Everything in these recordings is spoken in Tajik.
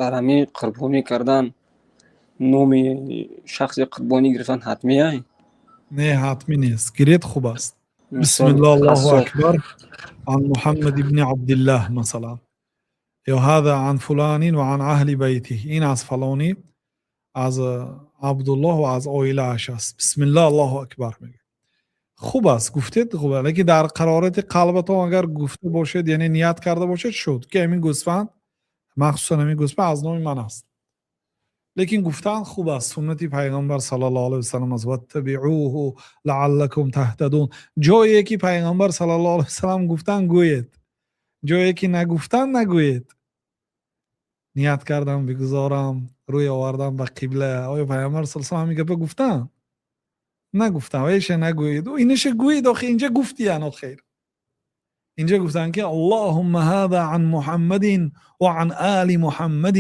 Дар ҳамин қурбонӣ кардан номи шахси қурбонӣ гирифтан ҳатмия? Не, ҳатмӣ нест, гиред, хуб аст. Бисмиллоҳ, Аллоҳу акбар, عن Муҳаммад ибни Абдиллаҳ, масалан, ё هذا عن فلان وعن أهل بيته, ин аз фалонӣ, аз Абдуллоҳ ва аз оилааш аст, бисмиллоҳ, Аллоҳу акбар мегӯяд. Хуб аст, гуфтед, хуб аст, лекин дар қарорати қалбатон агар гуфта бошед, яъне ният карда бошед, шуд, ки ҳамин гӯсфанд, махсусан ҳамин гӯсфанд аз номи ман аст. Лекин гуфтан хуб аст, суннати Пайғамбар саллаллоҳу алайҳи васаллам аст. واتبعوه لعلكم تهتدون. Ҷое ки Пайғамбар саллаллоҳу алайҳи васаллам гуфтан, гӯед, ҷое ки нагуфтан, нагӯед. Ният кардам, бигузорам, рӯй овардам ба қибла, оё Пайғамбар саллаллоҳу алайҳи васаллам ҳамин гапа гуфтан? Нагуфтан, вайша нагӯед, инаша гӯед. Охир инҷа гуфтиян, охир инҷа гуфтанд, ки اللهم هذا عن محمد وعن آل محمد,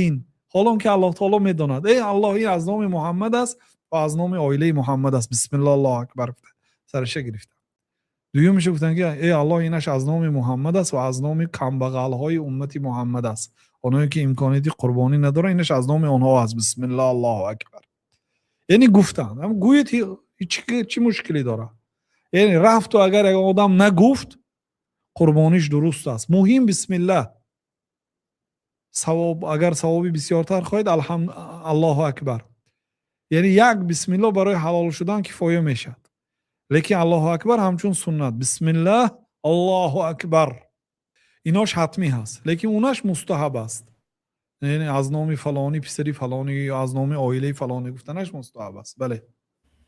ҳолон ки Аллоҳ таоло медонад. Эй Аллоҳ, ин аз номи Муҳаммад аст ва аз номи оилаи Муҳаммад аст, бисмиллоҳ, Аллоҳу акбар гуфта сараша гирифта. Дуюмиша гуфтанд, ки эй Аллоҳ, инаш аз номи Муҳаммад аст ва аз номи камбағалҳои уммати Муҳаммад аст, оное ки имконияти қурбонӣ надоранд, инаш аз номи онҳо аст, бисмиллоҳ, Аллоҳу акбар. Яъне гуфтанд, гӯед, чӣ мушкиле дорад? Яъне рафту агар як одам нагуфт, қурбониш дуруст аст. Муҳим бисмиллаҳ. Савоб, агар савоби бисёртар хоҳед, Аллоҳу акбар, яъне як бисмиллоҳ барои ҳалол шудан кифоя мешавад, лекин Аллоҳу акбар ҳамчун суннат, бисмиллаҳ, Аллоҳу акбар, инош ҳатмӣ ҳаст, лекин унаш мустаҳаб аст. Яъне аз номи фалонӣ, писари фалонӣ ё аз номи оилаи фалонӣ гуфтанаш мустаҳаб аст. Бале.